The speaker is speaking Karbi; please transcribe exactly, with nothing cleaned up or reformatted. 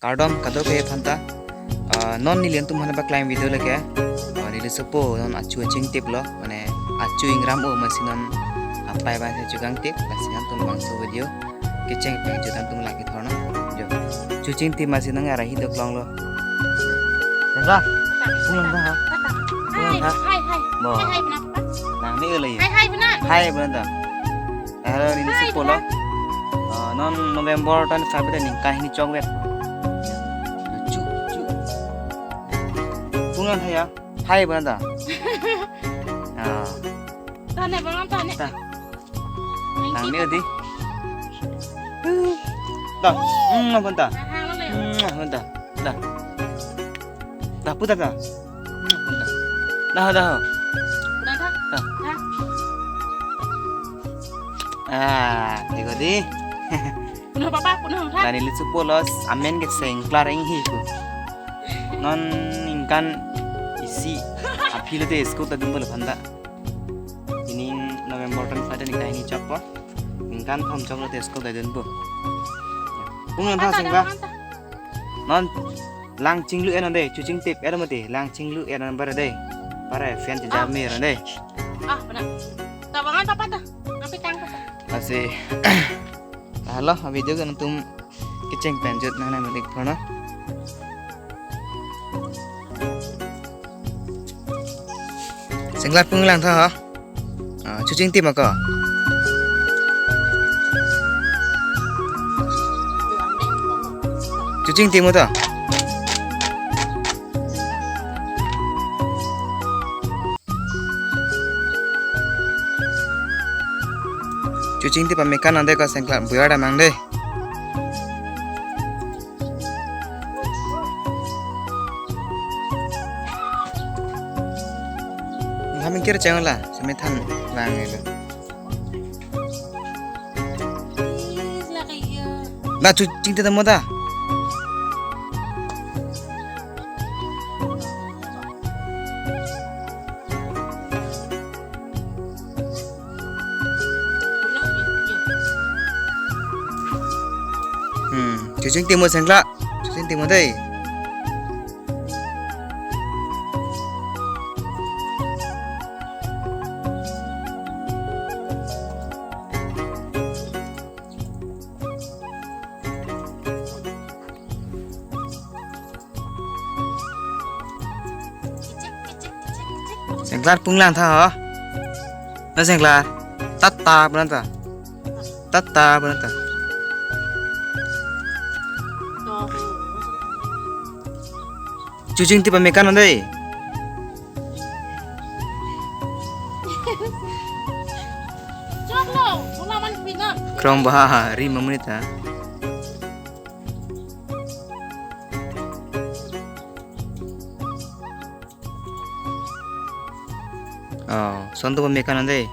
Kardom kadokave aphanta. Ah, non neli nangtum aphan paklang video lake. Ah, neli sopo non achu chingtip lo, mane achu ingram o, amatsi non apai abang si chukangtip, amatsi nangtum bangso video kecheng pen jut nangtum lake thorno. Jo. Chu chingtip amatsi nang arahi doklonglo. Dada. Pulang dah. Pulang dah. Hai, hai. Bo. Hai, hai, kenapa? Nang ni ulai. Hai, hai, benar. Hai, benar dah. Hello, neli sopo lo. Ah, non November twenty-five ta ningkan hini chokvek. Chu, chu. Pulang hai ya. Hai, benar dah. Ah. Tane, bang, tane. Dah. Nang ni udi. Dah. Hmm, apa dah? Hmm, apa dah? Dah. Dah, putar dah. Hmm, apa dah? Dah, dah. Udah dah. Dah. Dah. Ah, tiko di. Puno papa, puno dah. Neli sopo lo, amen ke sengklar inghi ko. Non ningkan isi aphi lote school ta dunpo lo aphanta. Pini November twenty-five ta ningkan hini chokpo. Ningkan thom chok lote school ta dunpo. Pulang dah, sengklar. Non lang chinglu en non dei, chu chingtip en mati, lang chinglu en non bar dei. Para fan chejam me non dei. Ah, benar. Tabangan papa dah. Api tang papa. Amatsi. Halo, video ke nangtum kecheng pen jut nang nang malik phone. Sengklar pulang tha ha. Ah, chu chingtip ma ko. Chu chingtip mo ta. Chu chingtip amekan nang dei ko, sengklar buyar damnang dei. Kami kir cheng la, semethan lang ilo. Na chu chingtip ta mo ta. Hmm, chu chingtip mo sengklar. Chu chingtip mo dei. Sengklar pulang tha ho. Na sengklar. Tata pulang ta. Tata pulang ta. Chu chingtip amekan non dei. Choklo, mula man pina. Krong ba ha ha, ri mamuni ta. Oh, son tu amekan non dei.